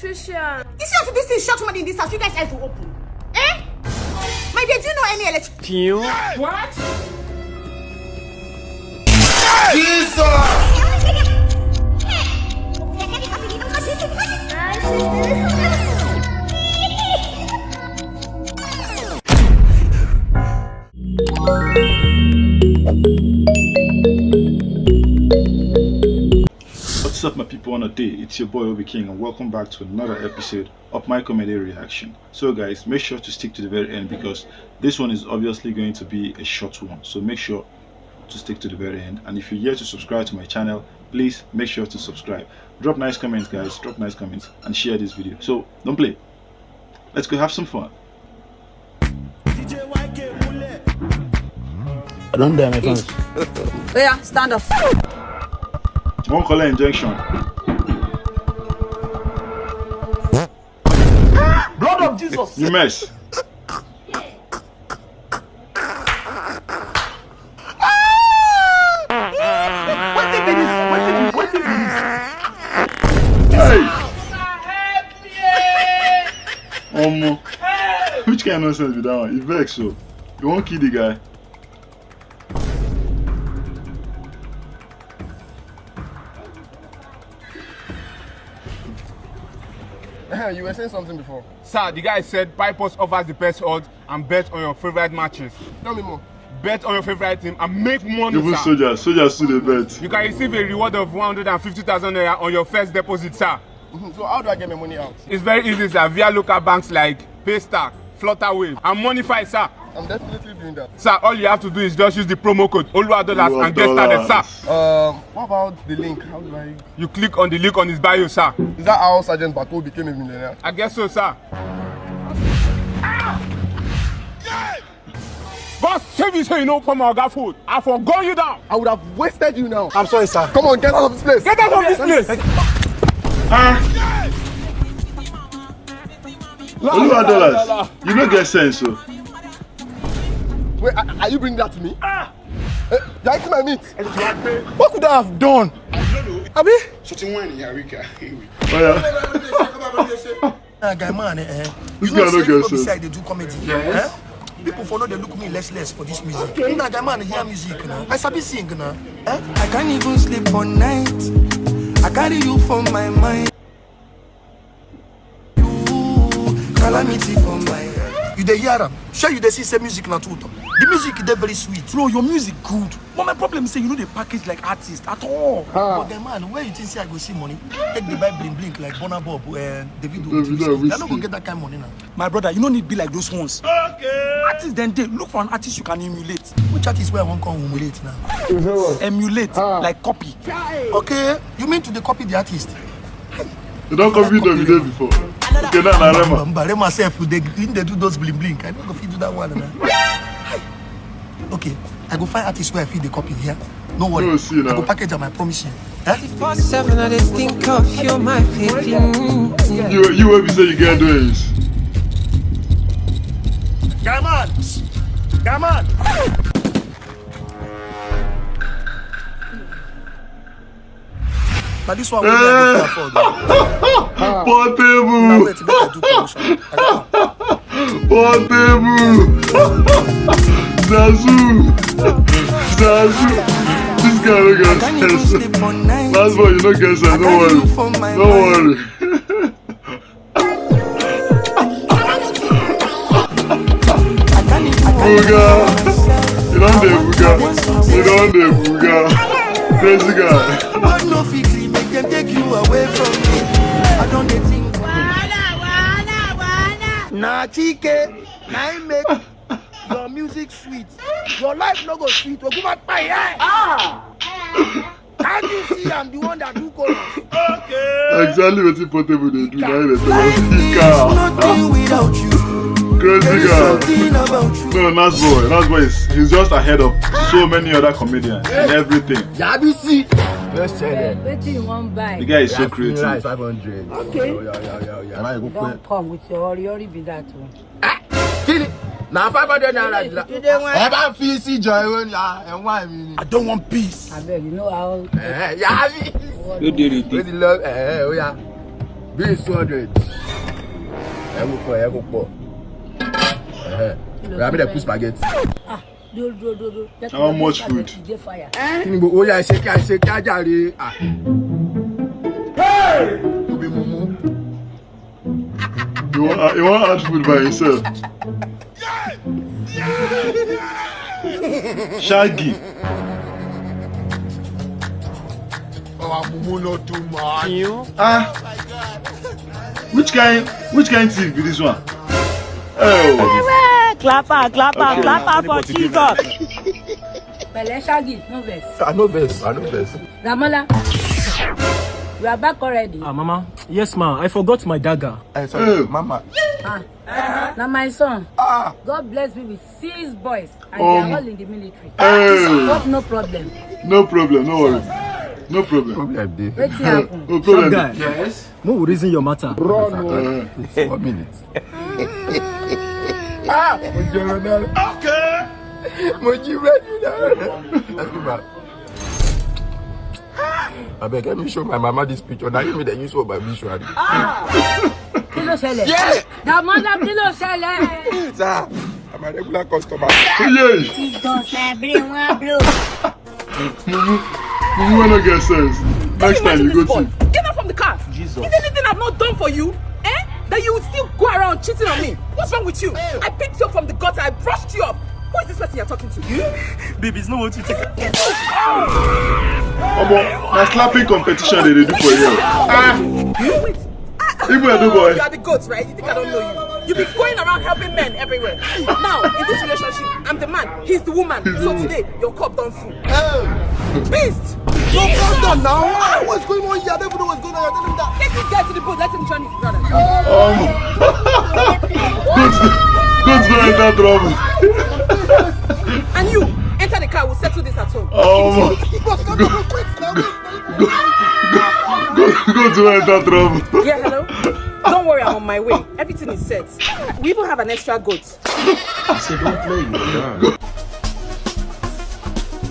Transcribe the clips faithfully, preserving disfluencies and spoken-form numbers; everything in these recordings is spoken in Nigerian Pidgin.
Patricia. You see, as this thing shot somebody in this house, you guys eyes will open. Eh? My dear, do you know any electric? What? Jesus! What's up, my people? On a day, it's your boy Obi King, and welcome back to another episode of my comedy reaction. So, guys, make sure to stick to the very end because this one is obviously going to be a short one. So make sure to stick to the very end. And if you're yet to subscribe to my channel, please make sure to subscribe. Drop nice comments, guys. Drop nice comments and share this video. So don't play. Let's go have some fun. I don't dare my fans. Yeah, stand up. One color injection. Blood of Jesus. You mess. Wetin be this? Wetin be wetin be this? Hey. Omo. Which kind of nonsense be that one? You vex so. You won't kill the guy. You were saying something before. Sir, the guy said Pipers offers the best odds and bet on your favorite matches. Tell me more. Bet on your favorite team and make money, Even sir. Soldiers, soldiers too dey bet. You can receive a reward of one hundred and fifty thousand naira on your first deposit, sir. Mhm. So how do I get my money out? It's very easy, sir. Via local banks like Paystack, Flutterwave, and Monify, sir. I'm definitely doing that. Sir, all you have to do is just use the promo code Oluwa Dollars and get started, sir. Um, what about the link? How do I? You click on the link on his bio, sir. Is that how Sergeant Bato became a millionaire? I guess so, sir. God save you, say you know for my oga food. I for gun you down. I would have wasted you now. I'm sorry, sir. Come on, get out of this place. Get out of this place. Oluwa Dollars, you no get sense o. Wait, are, are you bringing that to me? Ah! Uh, you're eating my meat. What could I have done? Abi? Sotting wine in Yarika. Oya. Na guy man, eh? This You know guy no say get people be sense. Say I dey do comedy. Eh? People for no dey look me less less for this music. Na guy man hear music now. I sabi sing now. Eh? I can't even sleep for night. I carry you for my mind. You calamity for my head. You dey hear am? Sure you dey see say music na too tough. The music dey very sweet. Bro, your music good. But my problem is say you no dey package like artist at all. But the man, where you think say I go see money? Take the buy bling bling like Burna Bob, uh, Davido. Davido, I no go get that kind of money now. My brother, you no need be like those ones. Okay. Artists then dey look for an artist you can emulate. Which artist where I wan come emulate now? Emulate like copy. Okay, you mean to dey copy the artist? You don copy Davido before. Okay, now na Rema. But Rema sef dey him dey do those bling bling. I no go fit do that one na. Okay, I go find artist where I fit dey copy here. No worry. No, see I go now. Package am, I promise you. Eh? Four seven, I dey think of you, my favorite. You you wey be say you get doings. Come on. Come on. Na this one wey me I go fit afford. Oh. Na Portable. Wait, make I do promotion. I go come. Portable. Zazu. Zazu. This guy no get sense. Last boy, you no get sense. No worry. No worry. Buga. You don dey buga. You don dey buga. Crazy guy. God no fit gree make dem take you away from me. I don dey think. Na Chike, na him make your music sweet. Your life no go sweet. Ogunma pa here. Ah! Can't you see I'm the one that do chorus? Exactly wetin Portable dey do na him dey tell us. Ika. Nothing without you. Crazy guy. Something about you. No, Nas boy, Nas boy is he's just ahead of so many other comedians in everything. Yabisi. Let's check it. Wetin you wan buy? The guy is so creative. Five hundred. Okay. Yeah, yeah, yeah, yeah. Don come with your ori ori be that o. Kini? Na five hundred naira. You dey want? Ẹ bá fi sí jọ ẹ wọ́n ni ẹ ń wá mi ni. I don't want peace. Abeg, you know how. Ẹ yà á mi. No dey ready. Wetin love ẹ ẹ ó yà. Beans two hundred. Ẹ kò pọ̀, ẹ kò pọ̀. Ẹ̀hẹ́. Oya, make dem put spaghetti. Ah, do, do, do, do. How much food? Dey fire. Kí ni gbogbo, oya, ẹ ṣe kí a ṣe kí a jàre. Ah. Hey! Tóbi mumu. You want, you want add food by yourself? Shaggy. Our mumu not too much. Ah. Which kind, which kind thief be this one? Oh. Clapper, clapper, okay. Clapper for Jesus. Pẹ̀lẹ́, Shaggy, no vex. I no vex, I no vex. Damola, you are back already. Ah, Mama. Yes, ma. I forgot my dagger. Eh, sorry, Mama. Ah, na my son. Ah. God bless me with six boys, and they are all in the military. Hey. Hope no problem. No problem, no worry. No problem. Problem dey. Wetin happen? No problem. Sharp guy. Yes. Mo will reason your matter. Run. Uh, one minute. Ah, mo jẹ ẹran náà. Okay. Mo jí búrẹ́dì náà. Let's go back. Abeg, let me show my mama this picture. Na him dey use for my obituary. Kí ló ṣẹlẹ̀? Yeah. Damola, kí ló ṣẹlẹ̀? Sir, I'm a regular customer. Yay. Jesus, my brain wan blow. Mumu, Mumu wey no get sense. Next time you go see. Get out from the car. Jesus. If anything I've not done for you, eh, then you will still go around cheating on me. What's wrong with you? I picked you up from the gutter. I brushed you up. Who is this person you're talking to? Baby, it's not what you think. Omo, na slapping competition they dey do for here. Ah. Wait. Ah, Igbo Edo boy. You are the goat, right? You think I don't know you? You be going around helping men everywhere. Now, in this relationship, I'm the man, he's the woman. So today, your cup don full. Beast! Don't calm down now. Ah, what's going on here? I don't even know what's going on. I don't know that. Take this guy to the boat. Let him join his brother. Um, don't, don't go enter trouble. And you, enter the car. We'll settle this at home. Um, go, go, go, go to enter trouble. Yeah, hello. Don't worry, I'm on my way. Everything is set. We even have an extra goat. I said, don't play with that.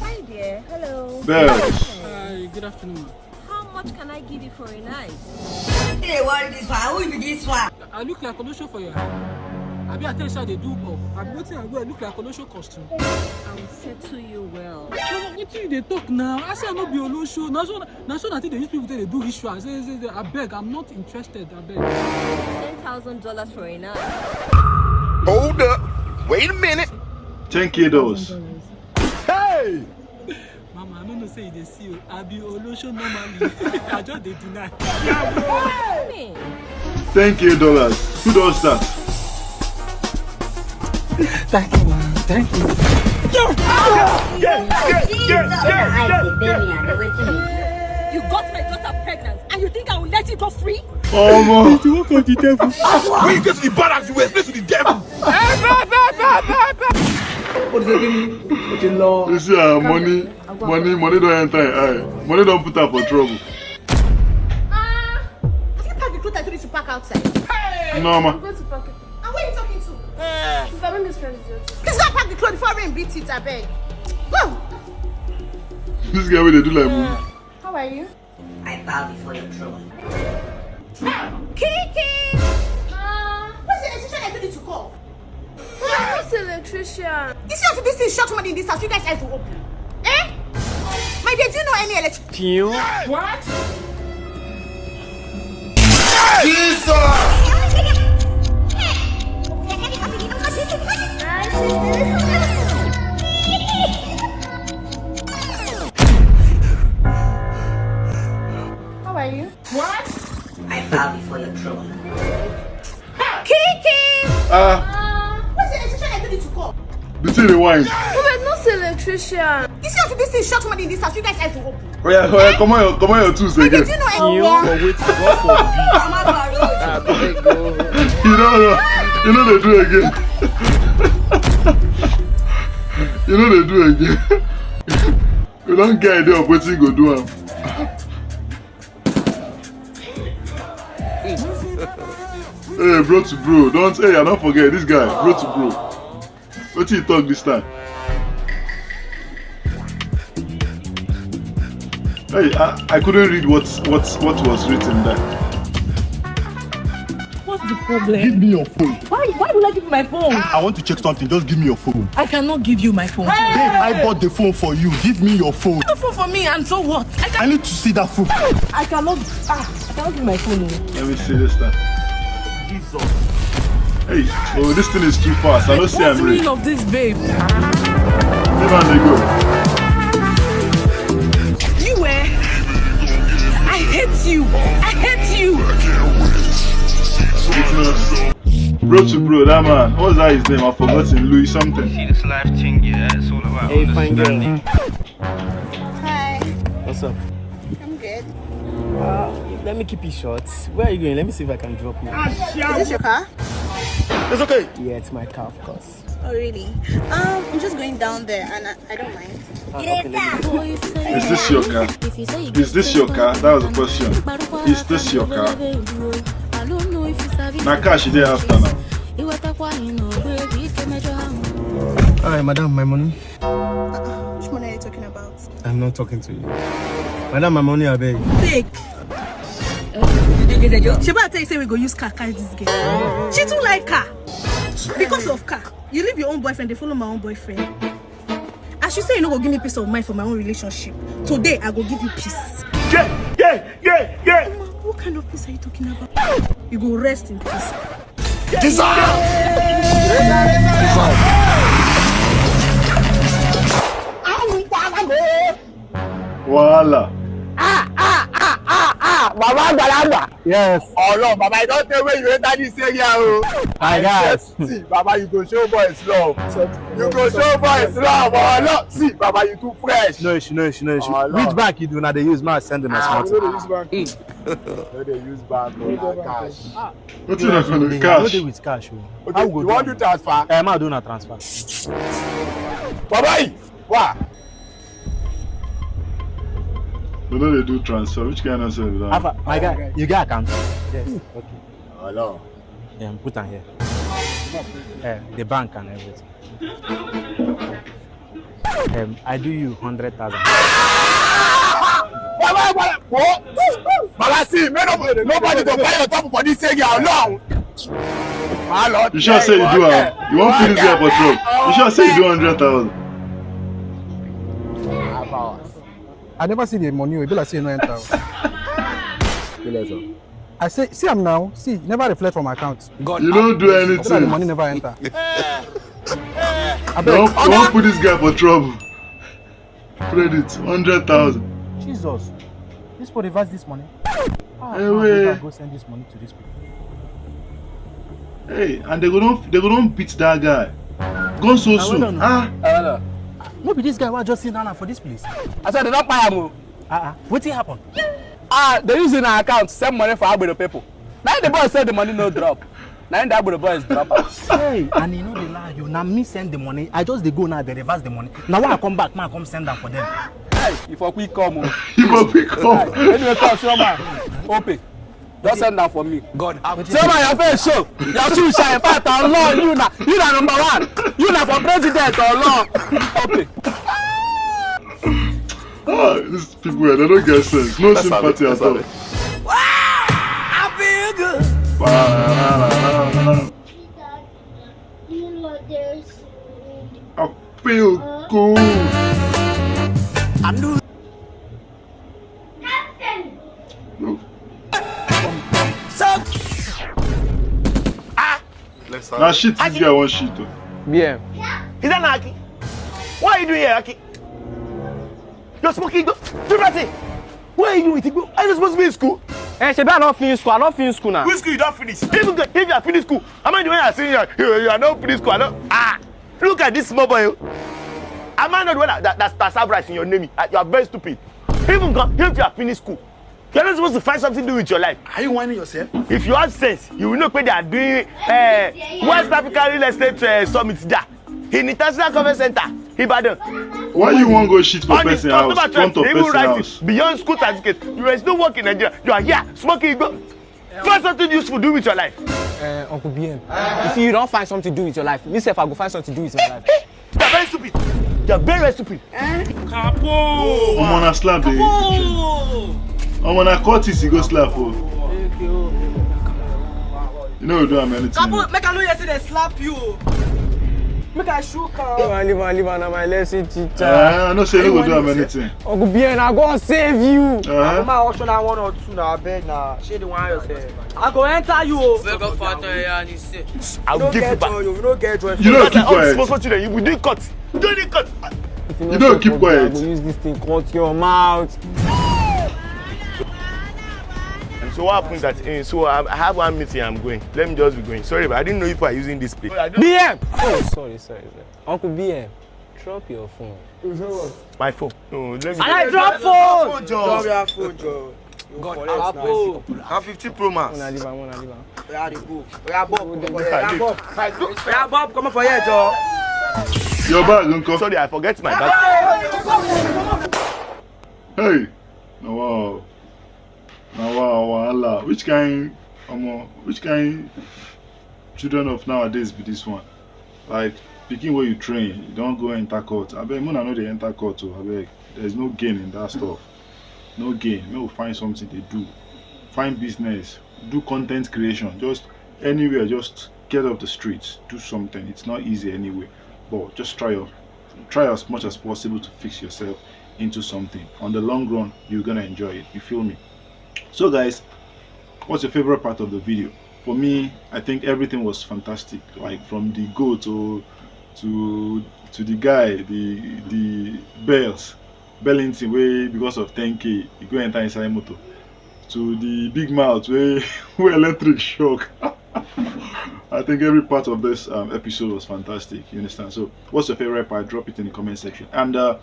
Hi there. Hello. There. Hi, good afternoon. How much can I give you for a night? Hey, what is this one? Who be this one? I look like Olosho for your eye. Abi I tell you say I dey do up. Abi wetin I wear look like Olosho costume? I will settle you well. Wetin you dey talk now? I say I no be Olosho. Na so na so na thing dey use people take dey do ritual. Say say say abeg, I'm not interested, abeg. Ten thousand dollars for a night. Hold up. Wait a minute. Ten K dollars. Hey! Mama, I no know say you dey see o. I be Olosho normally. I just dey deny. Ten K dollars. Who don start? Thank you, man. Thank you. Yes, yes, yes, yes, yes, yes, yes. You got my daughter pregnant and you think I will let you go free? Omo. It work on the devil. When you get to the barracks, you will explain to the devil. What is it? What you love? You see, uh, money, money, money don't enter your eye. Money don't put up for trouble. Ah, have you packed the clothes I told you to pack outside? No, ma. I'm going to pack it. And where are you talking to? Sister, when this friend is here. Please go and pack the clothes before rain beats it, abeg. Go. This guy wey dey do like mumu. How are you? I bow before your throne. Kiki! Uh, what's the electrician I told you to call? Who's the electrician? You see, after this thing short money in this house, you guys eyes will open. Eh? My dear, do you know any electrician? What? Jesus! How are you? What? I bow before your throne. Kiki! Ah. Uh, what's the electrician I told you to call? The thing dey whine. We were not electrician. You see, after this thing short money in this house, you guys eyes will open. Oh yeah, oh yeah, come on, come on, your tools again. Did you know? Oh, yeah. For wait, God forbid. Ah, beg o. You know, you know they do again. You know they do again. We don't get idea of wetin go do am. Hey, bro to bro, don't, hey, I don't forget this guy, bro to bro. Wetin he talk this time? Hey, I, I couldn't read what, what, what was written there. problem? Give me your phone. Why, why would I give you my phone? I want to check something. Just give me your phone. I cannot give you my phone. Babe, I bought the phone for you. Give me your phone. The phone for me, and so what? I can I need to see that phone. I cannot. Ah, I cannot give my phone. Oh. Let me see this thing. Jesus. Hey, oh, this thing is too fast. I don't see. What's the meaning of this, babe? Leave am dey go. You, eh? I hate you. I hate you. Bro to bro, that man. What's that his name? I've forgotten. Louis something. See, this life thing, yeah, it's all about. Hey, fine girl. Hi. What's up? I'm good. Uh, let me keep it short. Where are you going? Let me see if I can drop you. Is this your car? It's okay. Yeah, it's my car, of course. Oh, really? Um, I'm just going down there, and I, I don't mind. Ah, okay, let me. Is this your car? Is this your car? That was the question. Is this your car? Na car she dey after now. All right, madam, my money. Uh-uh. Which money are you talking about? I'm not talking to you. Madam, my money, I beg. Take. Shebi I tell you say we go use car carry this girl. She too like car. Because of car, you leave your own boyfriend, they follow my own boyfriend. As you say you no go give me peace of mind for my own relationship, today I go give you peace. Yeah, yeah, yeah, yeah. Mama, what kind of peace are you talking about? You go rest in peace. Jesus! Wahala. Ah, ah, ah, ah, ah, Baba Agbalagba. Yes. Ọlọ́run, Baba, you don tell when you enter this area o. My guys. See, Baba, you go show boys love. You go show boys love. Ọlọ́run, see, Baba, you too fresh. No issue, no issue, no issue. Ọlọ́run. Which bank you do now? They use my send them a small. Ah, we no dey use bank. No dey use bank, no na cash. Wetin na for the cash? No dey with cash o. Okay, how we go do am? You wan do transfer? Eh, ma do na transfer. Baba, why? We no dey do transfer. Which kind of nonsense be that? Alpha, my guy, you get account? Yes. Okay. Hello. Yeah, put am here. Eh, the bank and everything. Um, I do you hundred thousand. Baba, Baba, what? Baba, see, make nobody, nobody go buy your top for this area alone. You sure say you do am? You wan put this guy for trouble? You sure say you do hundred thousand? I never see the money. E be like say e no enter. Be like so. I say, see am now. See, e never reflect from my account. God. You don't do anything. The money never enter. Abeg. You wan, you wan put this guy for trouble. Credit, hundred thousand. Jesus. This boy reverse this money. Ah, hey, wait. Go send this money to this people. Hey, and they go don, they go don beat that guy. Gone so soon. Ah. No be this guy wey I just see now for this place. I said they don kpai am o. Ah, ah. Wetin happen? Ah, they use in our account send money for Agbero people. Now the boy said the money no drop. Now the Agbero boys drop am. Hey, and you know the lie, you. Now me send the money. I just dey go now, they reverse the money. Now when I come back, man, come send am for them. Hey, if I quick come o. If I quick come. Anyway, come, show man. Open. Just send am for me. God have. Show man your face, show. Your shoe shine. In fact, Allah, you na, you na number one. You na for president, Allah. Open. Ah, these people here, they don't get sense. No sympathy at all. Wow! I feel good. I feel good. I do. No. So, ah, na shit this guy wan shit o. B M. Is that not Aki? What are you doing here, Aki? You're smoking. Do nothing. Where are you with Igbo? Are you supposed to be in school? Eh, shebi I don finish school. I don finish school now. Which school you don finish? Even if you are finished school, how many when I see you, you, you are not finished school? I don't, ah, look at this small boy. Am I not the one that, that, that, that serve rice in your name? Ah, you are very stupid. Even gan, if you are finished school, you are not supposed to find something to do with your life. Are you whining yourself? If you have sense, you will know where they are doing, eh, West African Real Estate, eh, Summit there. In International Conference Center, Ibadan. Why you wan go shit for person house, front of person house? Beyond school certificate, there is no work in Nigeria. You are here smoking igbo. Find something useful to do with your life. Eh, Uncle B M, if you don't find something to do with your life, me sef, I go find something to do with my life. You are very stupid. You are very, very stupid. Kapo! Omo na slap dey. Kapo! Omo na cut is e go slap o. You no go do am anything. Kabu, make I know you say they slap you. Make I shook am. Leave am, leave am, leave am. Na my lesson teacher. Eh, I know say you no go do am anything. Uncle B N, I go save you. Uh-huh. Mama, also na one or two na, abeg na. Shey the one yourself. I go enter you o. Beg of Father, yeah, and you say. I will give you back. You no get joy. You no keep quiet. Small, small children, you will do cut. Do the cut. You no keep quiet. I go use this thing cut your mouth. And so what happens that, eh, so I I have one meeting, I'm going. Let me just be going. Sorry, but I didn't know if I using this place. B M! Oh, sorry, sorry, sorry. Uncle B M, drop your phone. My phone. No, let me. I drop phone! Drop your phone, Joe. God, Apple. I'm fifteen Pro Max. Una leave am, una leave am. Oya, dey go. Oya, Bob, comot for here. Oya, Bob. Oya, Bob, comot for here, Joe. Your bag, uncle. Sorry, I forget my bag. Hey! Na wow. Na wow, wahala. Which kind, omo, which kind children of nowadays be this one? Like, pikin wey you train, you don go enter court. Abeg, una no dey enter court o, abeg. There's no gain in that stuff. No gain. Make we find something dey do. Find business. Do content creation. Just anywhere, just get off the streets. Do something. It's not easy anyway. But just try your, try as much as possible to fix yourself into something. On the long run, you're gonna enjoy it. You feel me? So, guys, what's your favorite part of the video? For me, I think everything was fantastic. Like, from the goat to to to the guy, the the bells, Bellington, wey because of ten K, he go enter inside motor, to the big mouth wey wey electric shock. I think every part of this um, episode was fantastic. You understand? So, what's your favorite part? Drop it in the comment section. And uh,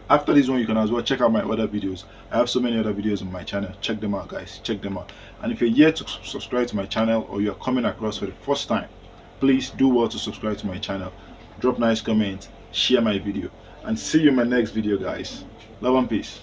after this one, you can as well check out my other videos. I have so many other videos on my channel. Check them out, guys. Check them out. And if you're yet to s- subscribe to my channel or you're coming across for the first time, please do well to subscribe to my channel. Drop nice comments, share my video, and see you in my next video, guys. Love and peace.